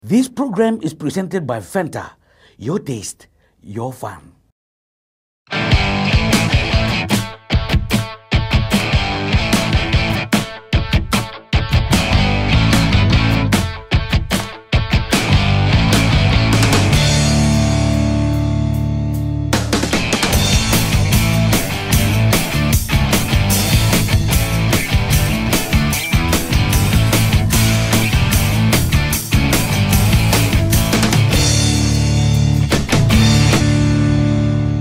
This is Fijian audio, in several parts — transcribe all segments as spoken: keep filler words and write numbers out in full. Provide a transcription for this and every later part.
This program is presented by Fanta, your taste, your fun.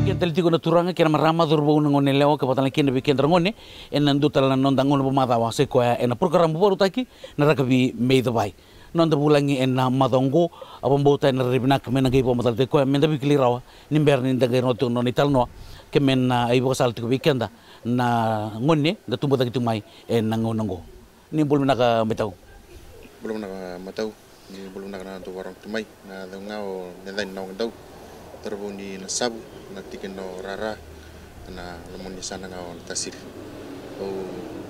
Keda tale tiko na turaga kei na marama, cauravou, na gone yalewa, ka vaka tale kina vei kedra gone, ena dua tale na noda gauna vakamacawa, sai koya ena porokaramu vakarautaki na Rakavi Me iCavai. Noda vulagi ena macawa oqo, au vakabauta ena rairai vinaka me na qai vakamacalataki koya me da veikilai rawa ni bera ni da qai rogoca tiko na nona italanoa, ke me na ivakasala tiko vei keda na gone da tubu cake tiko mai ena gauna oqo. Ni bula vinaka, Maitau. Bula vinaka, Maitau. Ni bula vinaka na dau vakarorogo tiko mai. Na yacaqu ga o Necani Nawagadau, cauravou ni Nasavu, na tikina o Rara, na loma ni yasana ga o Naitasiri. Au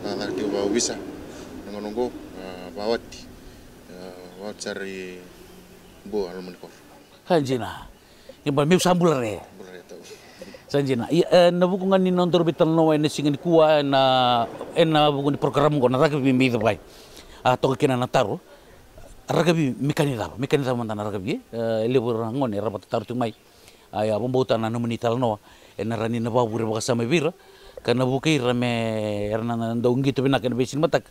cakacaka tiko vakaovisa na gauna oqo, a, vakawati, a, vakawati sara i Bua, loma ni koro. Sa dina. Ni bula, meu sa bula re. Bula re, tau. Sa dina. Ia, e, ena vuku ga ni nodaru veitalanoa ena siga nikua, ena, ena vuku ni porokaramu oqo na Rakavi Me iCavai, a toka kina na taro: Rakavi me ka ni cava? Me ka ni cava mada na rakavi? E, e levu na gone era vakatataro tiko mai. A, ia, au vakabauta na nomuni italanoa ena rawa ni na vakavure vakasama vei ira, ka na vukei ira me, era na, na dau qito vinaka ena veisiga ni mataka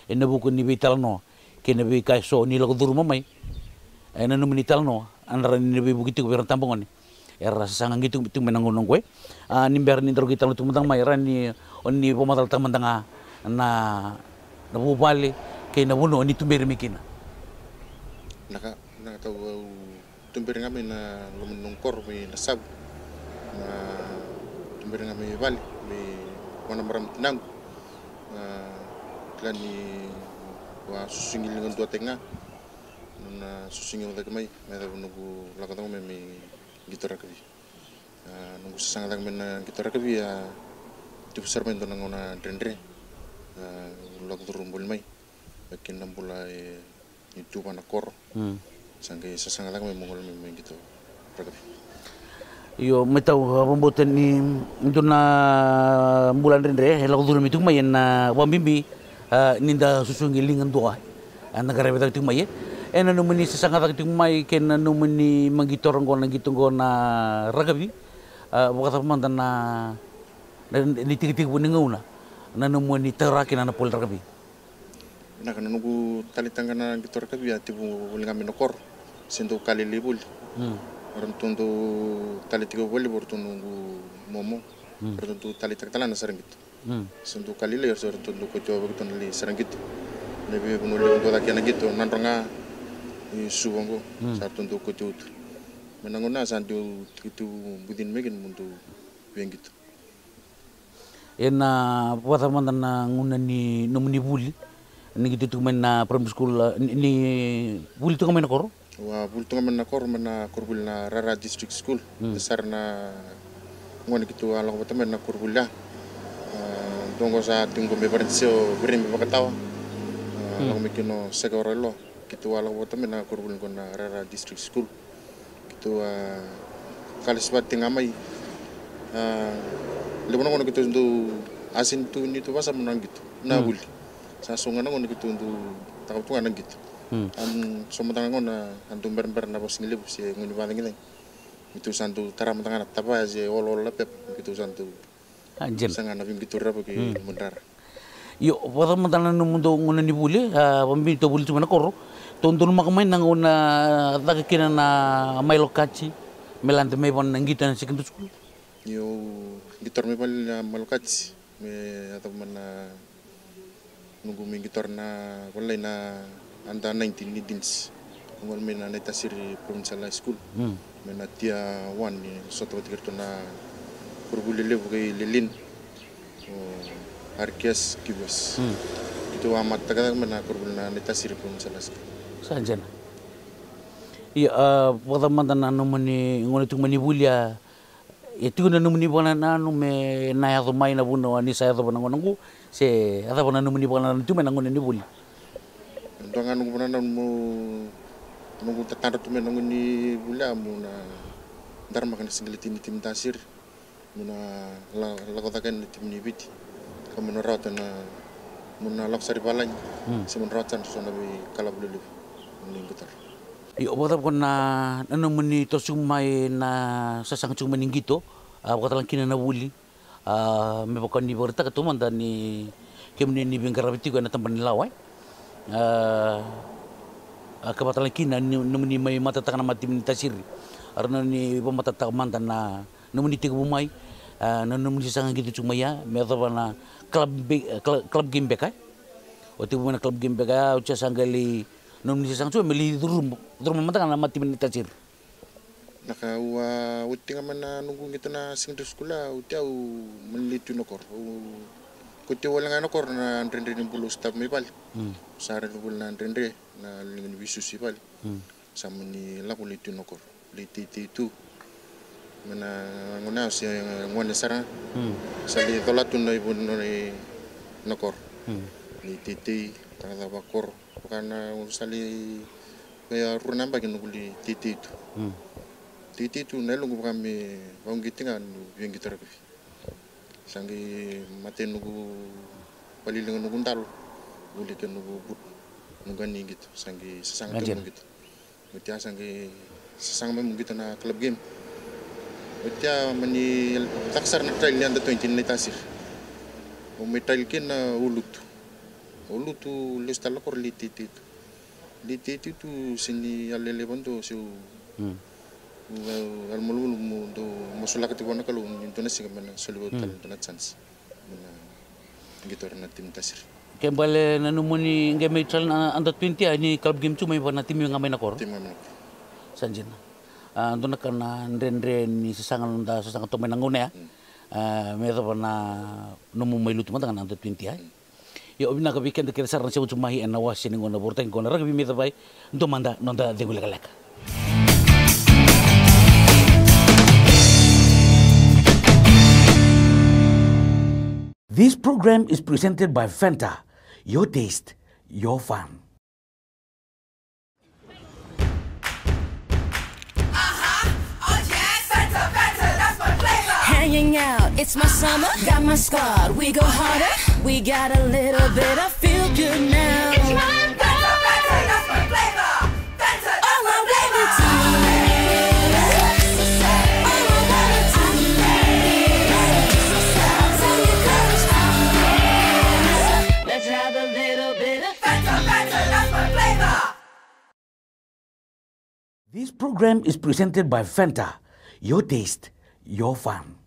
ena vuku ni veitalanoa kei na veika eso ni lako curuma mai ena nomuni italanoa, ena rawa ni na veivuke tiko vei ira na tabagone era sasaga qito tiko mai na gauna oqo. A, ni bera ni daru qai talanoa tiko mada ga mai, rawa ni o ni vakamacalataka mada ga na, na vuvale kei na vanua o ni tuberi mai kina. Vinaka, vinaka, tau. Au tuberi ga mai na loma ni noqu koro mai Nasavu. Na tuberi ga mai vale, mai vua na marama tinaqu. Na kila ni au a susugi liga duataki ga. Nona susugi au cake mai me yacova noqu lako cake mai me qito rakavi. A, noqu sasaga cake mai na qito rakavi a tiko sara mai dua na gauna dredre. A, au lako curuma voli mai, e, kina na bula e, e tu vua na koro. Mm. Sa qai sasaga cake mai meu gole mai me qito rakavi. Io, Maitau, au vakabauta ni dua na bula dredre e lako curumi tiko mai ena vakabibi, a, ni da susugi liga dua. A, na qaravi cake tiko mai, e, ena nomuni sasaga cake tiko mai kei na nomuni mai qito oqo, na qito oqo na rakavi. A, vakacava mada na, na, na itekitekivu ni gauna na nomuni taura kina na poli rakavi? Vinaka, na noqu taleitaka ga na qito rakavi a tekivu voli ga mai na koro, se dau ka lailai voli. Mm. Ratou dau taleitaka voli, ratou noqu momo. Mm. Ratou dau taleitaka tale ga na sara qito. Mm. Se dau ka lailai, ratou dau kauti au vei ratou na lai sara qito. Na veivanua levu dau caka na qito, Nadroga, i Suva oqo. Mm. Sa ratou dau kauti au tu. Mai na gauna sa dau tekivu bucini mai kina meu dau via qito. Ena vakacava mada na gauna ni nomuni vuli ni qito tiko mai na primary school, a, ni, ni vuli tiko mai na koro? Au a vuli tiko mai na koro, mai na korovuli na Rara District School. Mm. Sara na gauna keitou a lako vata mai na korovuli ya. A, dua oqo sa tiko qo me varenise o Veremi Vakatawa. A, mm, lako mai kina o Seke Warailoa. Keitou a lako vata mai na korovuli qo na Rara District School. Keitou a kalasi vata tiko ga mai. A, levu na gauna keitou dau asini tu ni tu vasa mo na qito na, mm, vuli. Sa so ga na gauna keitou dau takava tu ga na qito. Mm. A, so mada ga na gauna a dau berabera na vakasigalevu se gauna ni vakacagicagi. Keitou sa dau tara mada ga na tavaya se oloolo na pepa. Keitou sa dau A, dina. Saga na veiqito rerevaki, mm, mudrara. Io, vakacava mada na nomudou gauna ni vuli, a, vakabibi tou vuli tu mai na koro, tou donumaka mai na gauna caka kina na Mailokati me lade mai vua na qito ena secondary school? Io, qitora mai vale na Mailokati me yacova mai na noqu mai qitora na valai na under nineteen ni Deans. Au gole mai na Naitasiri Provincial High School. Mm. Mai na tier one ni sota vata kei iratou na korovuli levu kei Lelin, o R K S Kivas. Mm. Keitou a matataka cake mai na korovuli na Naitasiri Provincial High School. Sa dina. Ia, a, vakacava mada na nomuni gauna tiko mai ni vuli, a, e tiko na nomuni vakanananu me na yaco mai na vanua ni sa yacova na gauna oqo, se a cava na nomuni vakanananu tiko mai na gauna ni vuli? Dua ga noqu vakanananu meu Noqu tatadra tu mai na noqu ni vuli ya, meu na daramaka na siqeleti ni timi ni Tasiri. Meu na la-, lako cake ena timi ni Viti. Ka meu na rawata na, meu na lako sara i valagi. Mm. Se meu na rawata sara so na veikalavu lelevu ni qito ra. Io, vakacava ko na, na nomuni toso tiko mai na sasaga tiko mai ni qito, a, vakatalega kina na vuli. A, me vaka ni vakaraitaka tu mada ni kemuni ni veiqaravi tiko ena tabana ni lawa, e? A, a, ka vakatalega kina ni nomuni mai matataka na mata timi ni Tasiri. A, ra nomuni vamatatataka mada na nomuni tekivu mai, a, na nomuni sasaga qito tiko mai ya, me yacova na club be-, club, club game beka, e? O tekivu mai na club game beka ya, oti ya sa qai lai nomuni sasaga tiko me lai curuma, curuma mada ga na mata timi ni Tasiri. Na ka au a oti ga mai na noqu qito na secondary school, a oti au mani lai tu na koro. Au kauti au wale ga na koro na dredre ni bula au sotava mai vale. Mm. Sa dredre ni bula na dredre na liga ni veisusu i vale. Mm. Sa mani lako lai tu na koro. Lai teitei tu. Mai na gauna au se gone sara. Mm. Sa lai cola tu na ivu na, na koro. Mm. Lai teitei, taqaca vakoro. Vaka na, au sa lai, e, rua na yabaki noqu lai teitei tu. Mm. Teitei tu na yaloqu vaka me vakauqeti ga niu via qito rakavi. Sa qai mate noqu valiliga noqu dalo. Vuli kei noqu butu. Noqu a ni qito. Sa qai sasaga tu noqu qito. Oti ya sa qai sasaga mai meu qito na club game. Oti ya mani caka sara na trial ni under twenty ni Tasiri. Au mai trial kina au lutu. Au lutu lesu tale na koro lai teitei tu. Lai teitei tu se ni yalo lailai vadua se u, mm, u, u yalomalumalumu dau masulaka tiko vua na Kalou ni dua na siga me na soli vei au tale, mm, dua na chance. Me na qito ena timi ni Tasiri. Ke bale na nomuni qai mai trial na under twenty, a ni club game tu mai vua na timi ga mai na koro? Timi ga mai na koro. Sa dina. A, dua na ka na dredre ni sasaga, noda sasaga toka mai na gauna ya. Mm. A, me yacova na nomu mai lutu mada ga na under twenty, a? Mm. Io, vinaka vei keda kece sara na sema tu mai ena wase ni gauna vakarautaki qo na Rakavi Me Cavai. Dua mada noda cegu lekaleka. This program is presented by Fanta, your taste, your fun. Hanging out, it's my summer. Got my squad, we go harder. We got a little bit of feel good now. It's my flavor. All I wanna do, all I wanna do, let's have a little bit of Fanta, Fanta, that's my flavor. This program is presented by Fanta, your taste, your fun.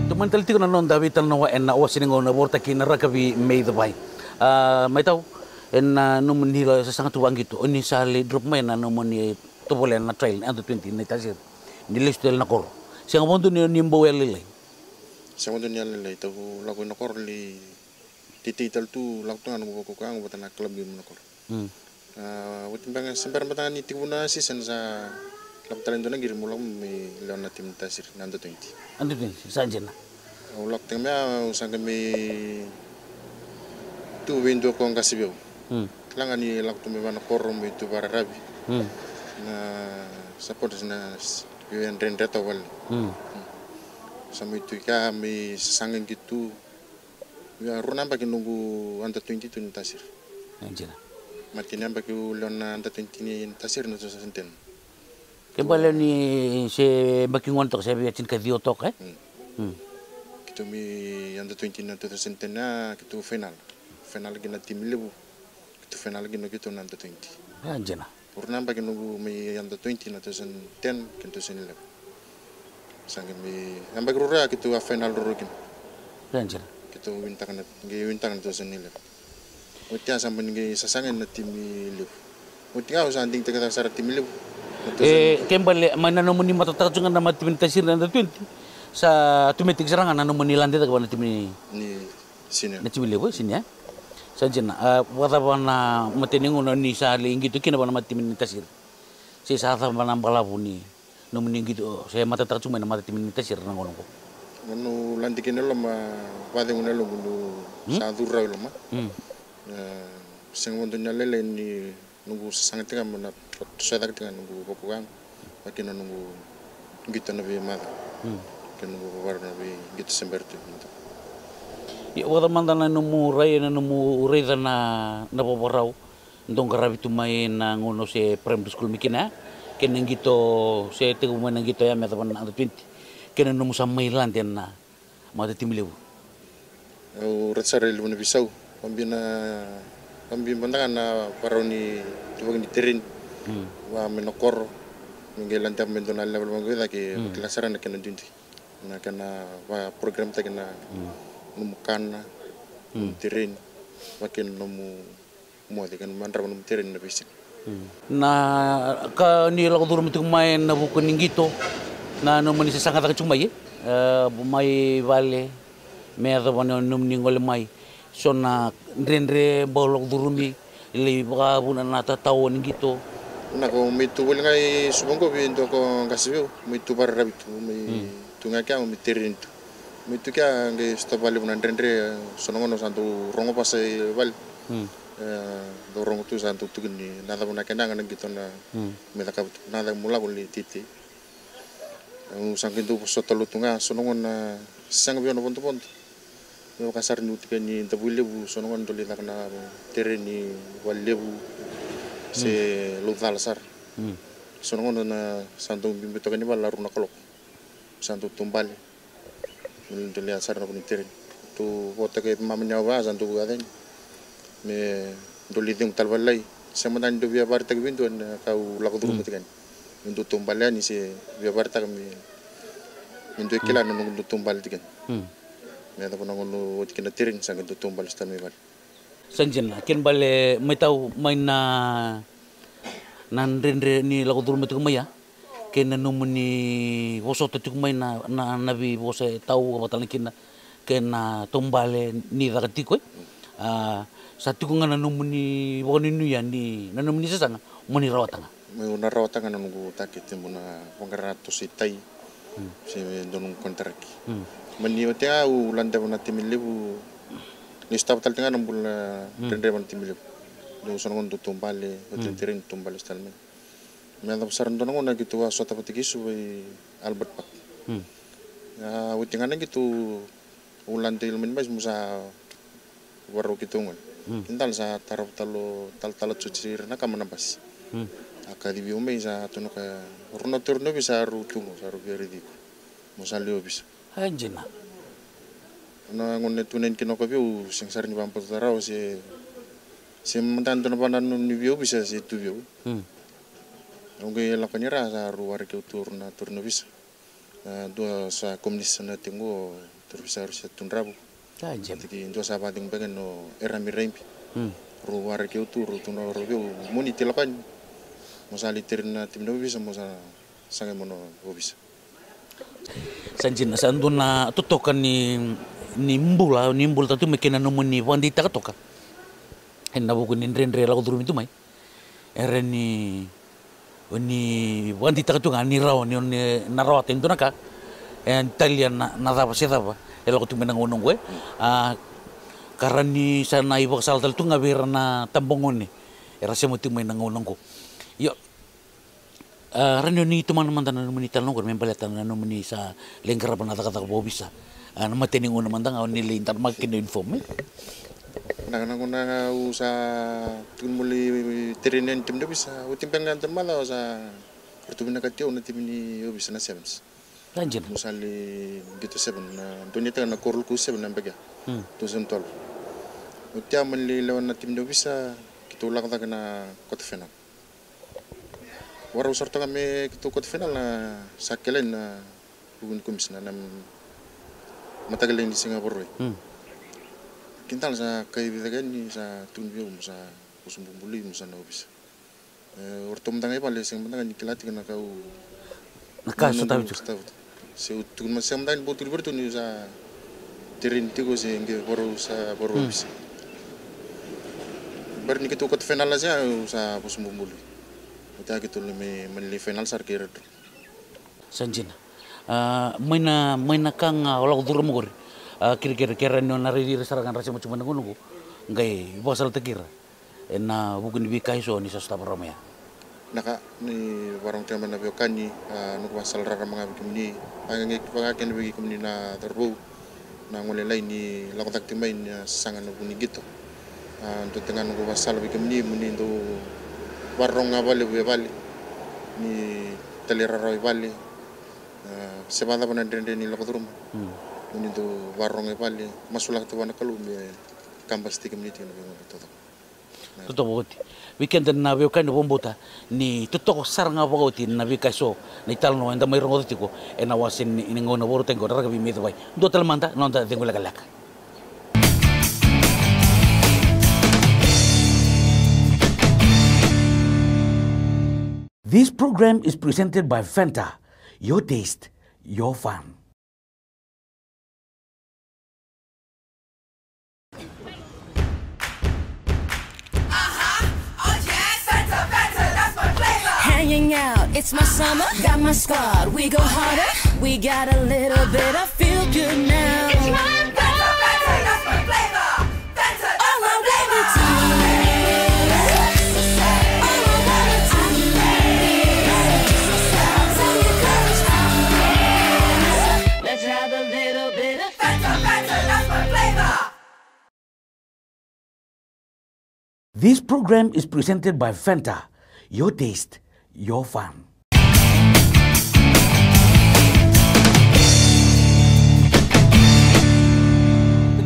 Tomani tale tiko na noda veitalanoa ena wase ni gauna vakarautaki na Rakavi Me Cavai. A, mai tau, ena nomuni la sasaga tu vaqito, o ni sa lai drop mai na nomuni tovolea na trial na under twenty ni Tasiri. Ni lesu tale na koro. Sega vakadua ni, ni bau yalo lailai. Sega vakadua ni yalo lailai, tau lako i na koro lai teitei tale tu, lako tu ga noqu vakaukaua vata na club game na koro. Mm. A, oti beka se bera mada ga ni tekivu na season sa lako tale e dua na qiri meu lako mai lewa na timi ni Tasiri na under twenty. Under twenty, sa dina. Au lako tiko mai, au sa qai mai tu vei dua ko qase vei au. Mm. Kila ga ni lako tu mai vua na koro mai tu vakararavi. Mm. Na supporters na s-, via dredre toka vale. Mm. Mm. Sa mai tu i kea mai sasaga qito tu. Ia, rua na yabaki noqu under twenty tu ni Tasiri. E dina. Matai ni yabaki au lewa na under twenty ni Tasiri na two thousand ten. Ke bale ni se yabaki gona toka, se via tinikaciwa toka, e? Mm. Mm. Keitou mai under twenty na two thousand ten, a, keitou final. Final kina na timi levu. Keitou final kina keitou na under twenty. E dina. Rua na yabaki noqu mai under twenty na two thousand ten kei na two thousand eleven. Sa qai mai yabaki rua ya keitou a final ruarua kina. Sa dina. Keitou winitaka na, qai winitaka na two thousand eleven. Oti ya sa mani qai sasaga na timi levu. Oti ga au sa digitaka sara timi levu. Na two thousand. E, ke bale mai na nomuni matataka tu ga na mata timi ni Tasiri na under twenty. Sa automatic sara ga na nomuni lade cake vua na timi ni senior. Na timi levu, e, senior. Sa dina, a, vakacava na matai ni gauna ni sa lai qito kina vua na mata timi ni Tasiri? Se sa cava na balavu ni nomuni qito, se matataka tu mai na mata timi ni Tasiri na gauna qo? Nonu lade kina e loma, vacegu na yaloqu niu sa curu rawa e loma. E, sega vakadua ni a lailai ni noqu sasaga tiko ga me na tosoya cake tiko ga noqu vakaukaga, vaka kina noqu qito na veimacawa kei na noqu vavara na veiqito se bera tu. Ia, vakacava mada na nomu rai, na nomu raica na, na vavarau dou qaravi tu mai na gauna o se primary school mai kina, kei na qito se tekivu mai na qito ya me yacova na under twenty, kei na nomu sa mai lade na matatimi levu? Au raica sara e levu na veisau, vakabibi na, vakabibi mada ga na varau ni tuvaki ni tereni. Va mai na koro, me qai ladeva mai dua na level vaqo i cake, vakila sara na kena duidui, na kena vakaprogram taki na nomu kana, nomu tereni, vaka kina nomu moce kei na madrava nomu tereni na veisiga. Na ka ni lako curuma tiko mai na vuku ni qito, na nomuni sasaga cake tiko mai, e, mai vale me yacova na nomuni gole mai, so na dredre bau lako curumi, lai vakavuna na tatawa ni qito? Na ka mai tu voli ga i Suva qo vei dua ko qase vei au, mai tu vakararavi tu, mai tu ga kea mai tereni tu. Mai tu kea qai sotava levu na dredre, so na gauna sa dau rogo vasa i vale. E, dau rogo tu sa dau tukuni na cava na kena yaga na qito na mai cakava tu, na cava mo lako lai teitei. Au sa qai dau vosota lotu ga, so na gauna sega vei au na vodovodo. Me vaka sara ni utika ni davui levu, so na gauna dau lai caka na tereni vale levu se laucala sara. So na gauna na sa dau biubiu toka ni vale na rua na kaloko. Sa dau taubale. Dau lai yaco sara na vanua ni tereni. Dau votaka e mama ni yawa vaya sa dau yaco yani. Me dau lai cegu tale vakalailai. Sega mada ni dau via vakaraitaka vei dua na ka au lako curuma tiko yani. Me dau taubale yani se via vakaraitaka me, me dua e kila na noqu dau taubale tiko yani. Me yacova na gauna oti kina na tereni sa qai dau taubale sara tale mai vale. Sa dina, kena ibalebale mai tau mai na, na dredre ni lako curuma tiko mai ya, kei na nomuni vosota tiko mai na, na, na veivosa e tau vakatale kina kei na taubale ni caka tiko, e. A, sa tiko ga na nomuni vakanuinui ya ni, na nomuni sasaga mo ni rawata ga. Meu na rawata ga na noqu target, meu na vaqara toso i tai se dua noqu konitaraki. Mani oti ga au ladeva na timi levu, ni sotava tale tiko ga na bula dredreva na timi levu. Dau so na gauna dau taubale, oti na tereni taubale sotava tale mai. Me yacova sara dua na gauna keitou a sota vata kei Suva i Albert Park. A, oti ga na qito au lade i loma ni basi mo sa varau keitou gone. Kidal sa tarava talo, talatala judge ira na kama na basi. A kacivi au mai sa tukuna ka rau na toro ni ovisa rau tu qo, sa rau via raici iko. Mo sa lai ovisa. E dina. Na gauna e tukuna yani kina o koya vei au, sega sara ni vakabauta rawa se, se mada dua na vakanananu ni via ovisa se tu vei au. Au qai lako yani ra sa rau waraki au tu rau na toro ni ovisa. A, dua sa komunisi na tiko qo, toro ni ovisa Rusia Tudravu. Vata kei dua sa vakacegu beka yani o Erami Raibi. Rau waraki au tu, rau tukuna rau vei au, mo ni tilaka yani. Mo sa lai tereni na timi ni ovisa, mo sa sagai mo na ovisa. Sa dina, sa dua na totoka ni, ni bula, ni bula tatu mai kei na nomuni vakadeitaka toka ena vuku ni dredre lako curumi tu mai. Era ni, ni vakadeitaka tu ga ni rawa ni, ni na rawata e dua na ka, e talia na, na cava se cava e lako tu mai na gauna oqo, e. A, ka ra ni sa na ivakasala tale tu ga vei ira na tabagone era sema tu mai na gauna oqo. Io, a, ra ni o ni tomana mada na nomuni talanoa oqo me baleta na nomuni sa lai qarava na cakacaka vakaovisa. A, na matai ni gauna mada ga o ni lai daramaka kina uniform, e? Na, na gauna ga au sa tukuni meu lai tereni yani timi ni ovisa, oti beka ga dua na macawa sa ratou vinakati au na timi ni ovisa na sevens. Sa dina. Au sa lai qito seven, na donuya tiko na Coral Coast seven na yabaki ya. Two thousand twelve. Oti ya mani lai lewa na timi ni ovisa, keitou lako cake na quarter final. Varau sara toka me keitou quarter final na sa kele na vuku ni komisina na mataka lailai ni siga Vakarauwai. Kidal sa kai vica yani sa tukuni vei au mo sa vosa bubului mo sa na ovisa. E, o ratou mada ga i vale sega mada ga ni kila tiko na ka au, na ka au sotavi tiko. Se au tukuna mada, sega mada ga ni bau tukuni vei ratou niu sa tereni tiko se qai varau sa varau ovisa. Bera ni keitou quarter final se au sa vosa bubului. Oti ya keitou lai mai, mani lai final sara kei iratou. Sa dina. A, mai na, mai na ka ga o lako curuma qori. A, kerekere ke rawa ni o na raici ira sara ga na ra sema tu mai na gauna qo. Qai vakasalataki ira ena vuku ni veika eso ni sa sotava rawa mai ya. Na ka ni vakarorogo tiko mai na veiwekani, a, noqu vakasala rarama ga vei kemuni. A, qai vaka kina vei kemuni na cauravou, na gone lailai ni lako cake tiko mai na sasaga na vu ni qito. A, dua tale ga noqu vakasala vei kemuni, mo ni dau vakarorogo ga vale vei vale, ni talairawarawa i vale. A, se vakacava na dredre ni lako curuma, mo ni dau vakarorogo i vale, masulaka tiko vua na Kalou me kabasi tiko kemuni tiko na veigauna taucoko. Totoka vakaoti. Vei keda na veiwekani, vakabauta ni totoka sara ga vakaoti na veika eso, na italanoa eda mai rogoca tiko ena wase ni, ni gauna vakarautaki qo na Rakavi Me Cevai. Dua tale mada na noda cegu lekaleka. This program is presented by Fanta, your taste, your fun. Hanging out, it's my summer, got my squad, we go harder, we got a little bit of feel good now. It's my This program is presented by Fanta, your taste, your fun.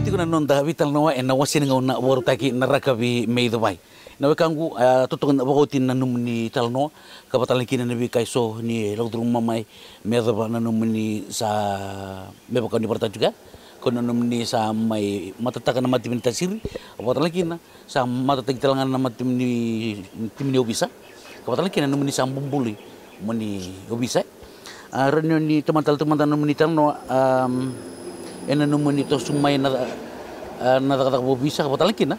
Tiko na noda veitalanoa ena wase ni gauna vakarautaki na Rakavi Me Cevai. Na wekaqu, a, totoka vakaoti na nomuni talanoa, ka vaka tale kina na veika eso ni lako curuma mai me yacova na nomuni sa, me vaka ni vakaraitaka tiko ya, ko na nomuni sa mai matataka na mata timi ni Tasiri, vaka tale kina sa matataki tale ga na mata timi ni, timi ni ovisa, ka vaka tale kina na nomuni sa bubului mo ni ovisa. A, rawa ni o ni tomana tale tu mada na nomuni talanoa, am, ena nomuni toso mai na, a, na cakacaka vakaovisa, ka vaka tale kina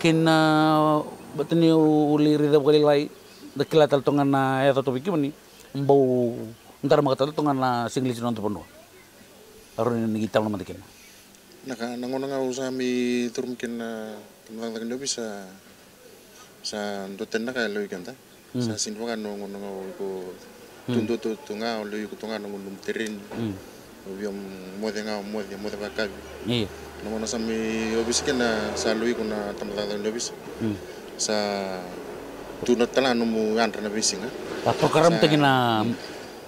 kei na, baleta niu lai raica vakalailai, da kila tale toka ga na yaca toka vei kemuni, bau daramaka tale toka ga na Sigalesi na noda vanua. A, rawa ni o ni talanoa mada kina. Na ka, na gauna ga au sa mai curuma kina na tamata cakacaka ni ovisa, sa dua tani na ka e lewai keda. Sa sega ni vaka na gauna ga o iko tu duadua tu ga, o lewai iko tu ga na gauna nomu tereni. O via moce ga, o moce, moce vakavi. Io. Na gauna sa mai ovisa kina, sa lewai iko na tamata cakacaka ni ovisa. Sa tu na tale ga nomu yadra na veisiga. Sa program taki na,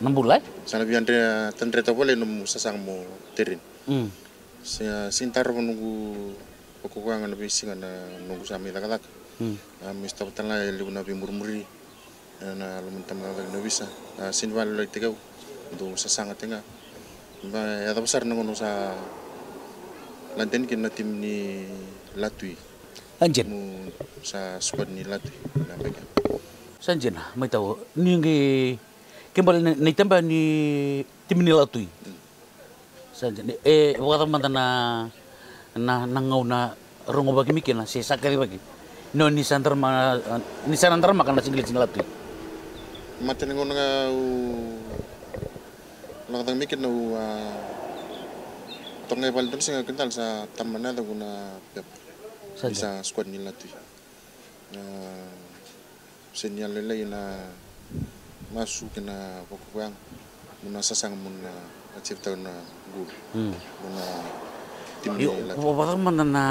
na bula, e? Sa na via dre, tadre toka volai nomu sasaga mo tereni. Sa, sa tarova noqu vakaukauaga na veisiga na noqu sa mai cakacaka. A, me sotava tale ga e levu na veimurimuri ena loma ni tamata cakacaka ni ovisa. A, sega ni vakalailai tiko au, dau sasaga tiko ga. Ba, e yacova sara na gauna au sa lade yani kina na timi ni Latui. A, dina. Nomu sa squad ni Latui na beka. Sa dina, mai tau. Ni qai, ke bale na, na itaba ni timi ni Latui. Sa dina, e, vakacava mada na, na, na gauna rogovaki mai kina se sa kacivaki ni o ni sa darama, ni sa na daramaka na Sigalesi ni Latui? Mata ni gauna ga au lako cake mai kina au, a, toka ga i vale dua na siga kidal sa tama na yacaku na pepa. Sa dina. Ni sa squad ni Latui. A, sega ni yalolailai na masu kei na vakaukauaga mo na sasaga mo na achieve-taka na goal. Mo na timi ni Latui. Vakacava mada na,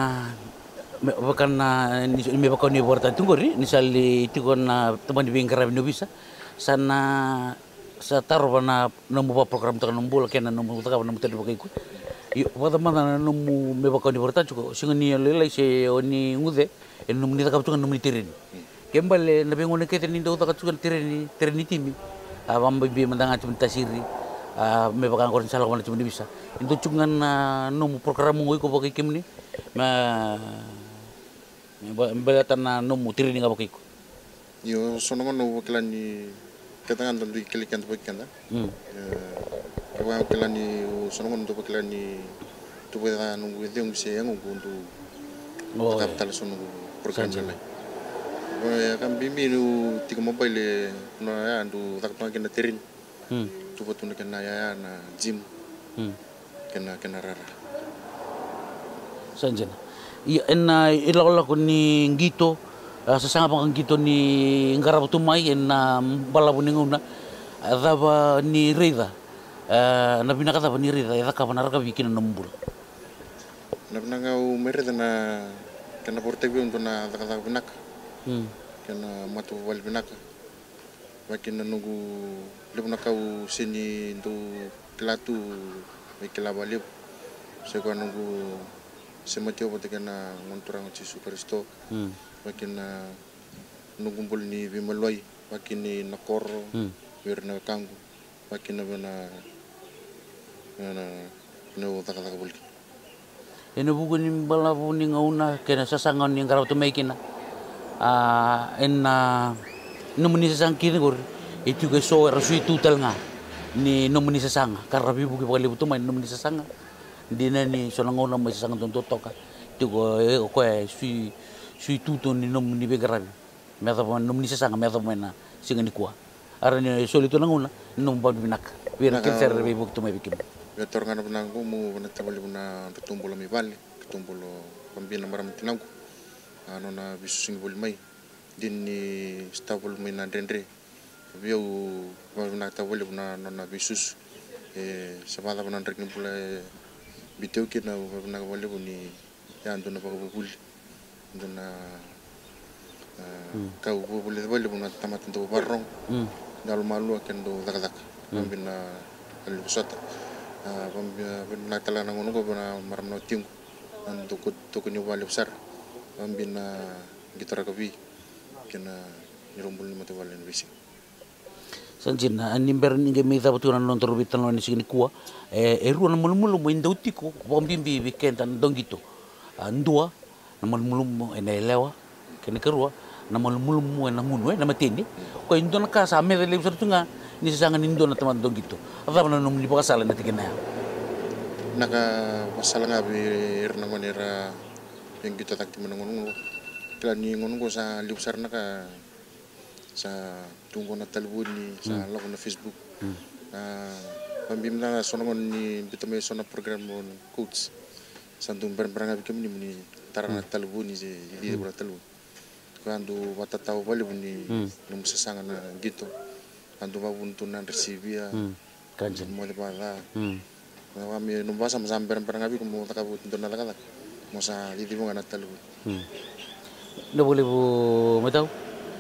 me, vaka na, ni, me vaka ni vakaraitaka tiko qori, ni sa lai tiko na tabana ni veiqaravi ni ovisa, sa na, sa tarova na nomu vakaprogram-taka na nomu bula kei na nomu cakava na nomu tadra vakaiko. Io, vakacava mada na nomu, me vaka ni vakaraitaka tiko, sega ni yalolailai se o ni guce ena nomuni cakava tu ga na nomuni tereni. Ke bale na veigauna kece ni dau caka tu ga na tereni, tereni ni timi. A, vakabibi mada ga timi ni Tasiri, a, me vaka qori ni sa lako mai na timi ni ovisa. E dau tu ga na nomu program o iko vakai kemuni me, me ba-, me baleta na nomu tereni ga vakai iko. Io, so na gauna au vakila ni keda ga da dui kilai keda vakai keda. E, au vakila ni, so na gauna dau vakila ni tu vei ca noqu cegu se yagoqu dau cakava tale so noqu program. Sa dina. Lai. E, ka bibi niu tiko mobile, na ya dau caka toka kina na tereni. Tuva tu na kena yaya na gym. Hmm. Kena, kena rara. Sa dina. Ia, ena ilakolako ni qito, a, sasaga vakaqito ni qarava tu mai ena balavu ni gauna, a, cava ni raica, a, na vinaka cava ni raica e cakava na rakavi kina nomu bula? Na vinaka au mai raica na kena vakarautaki vei au dua na cakacaka vinaka. Hmm. Kena matavuvale vinaka. Vaka kina noqu levu na ka au sega ni dau kila tu, me kila vakalevu. Se koya noqu semati au vata kei na Gone Turaga o Jisu Karisito. Mm. Vaka kina noqu bula ni veimaliwai, vaka kina na koro, mm, vei ira na wekaqu, vaka kina vei na, na, na, na cakacaka voli kina. Ena vuku ni balavu ni gauna kei na sasaga ni qarava tu mai kina. A, ena nomuni sasaga kece qori, e tiko eso era sui tu tale ga ni nomuni sasaga, ka ra veivuke vakalevu tu mai na nomuni sasaga. Dina ni so na gauna mai sasaga dodonu toka, tiko e, o koya e sui, sui tu tu ni nomuni veiqaravi. Me yacova na nomuni sasaga, me yacova mai na siga nikua. Era na soli tu na gauna, na nomu vakavinavinaka vei ira na kena sere era veivuke tu mai vei kemuni. Via taura ga na vinaka qo, meu vinakata vakalevu na nodratou bula mai vale, keitou bula, vakabibi na marama tinaqu. A, nona veisusu ni voli mai. Dina ni sotava voli mai na dredre. Vei au, vakavinavinaka vakalevu na nona veisusu. E, se vakacava na draki ni bula e biuta au kina, vakavinavinaka vakalevu ni ya dua na vakavuvuli, dua na, a, mm, ka au vuvuli vakalevu na tamata dau vakarorogo, mm, dau yalomalua kei na dau cakacaka. Mm. Vakabibi na ka levu sota. A, vakabibi, a, vinaka tale ga na gauna qo vei na marama na watiqu. Na dau ko-, tokoni au vakalevu sara. Vakabibi na qito rakavi kei na neirau bula ni matavuvale ena veisiga. Sa dina, ni bera ni qai mai cava tu na nodaru veitalanoa ena siga nikua, e, e rua na malumalumu e dau tiko vakabibi vei keda na dauqito. A, dua, na malumalumu ena yalewa, kei na ikarua, na malumalumu ena gunu, e, na mateni. Koya e dua na ka sa meca levu sara tu ga ni sasaga ni dua na tamata dauqito. A cava na nomuni vakasala ena tikina ya? Na ka vakasala ga vei ira na gone era qito cake tiko mai na gauna qo. Kila ni gauna qo sa levu sara na ka sa tu qo na talevoni, sa, mm, lako na Facebook. Mm. A, vakabibi mada ga so na gauna ni biuta mai so na program o coach. Sa dau berabera ga vei kemuni mo ni tara na, mm, talevoni se, mm, cicivaka na talevoni. Koya dau vakatatao vakalevu ni, mm, nomu sasaga na qito. A dau vakavuna tu na dresi via. Mm. Ka dina. Moce vakaca. Mm. Na vaka me nomu vakasama sa berabera ga vei iko mo cakava oti dua na cakacaka. Mo sa ciciva ga na talevoni. Mm. Vinaka vakalevu, matau.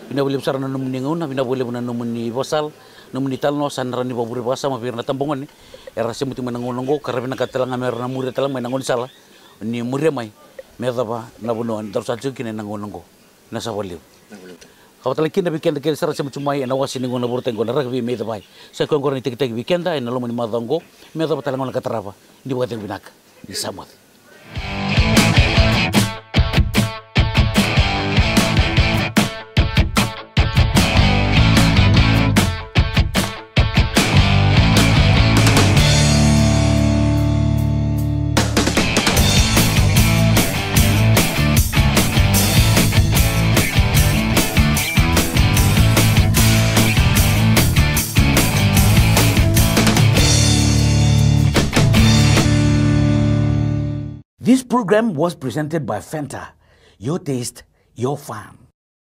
Vinaka vakalevu sara na nomuni gauna, vinaka vakalevu na nomuni vakasala, nomuni talanoa, sa na rawa ni vakavure vakasama vei ira na tabagone era sema tu mai na gauna oqo, ka ra vinakata tale ga me ra na muria tale ga mai na gaunisala ni muria mai me yacova na vanua daru sa tiko kina ena gauna oqo. Na sa vakalevu. Na vakalevu. Ka vaka tale kina vei keda kece sara sema tu mai ena wase ni gauna vakarautaki oqo na rakavi me icavai. Sa i koya oqo na itakitaki vei keda ena loma ni macawa oqo, me yacova tale ga na ka tarava. Ni vakacegu vinaka. Ni sa moce. This program was presented by Fanta. Your taste, your fun.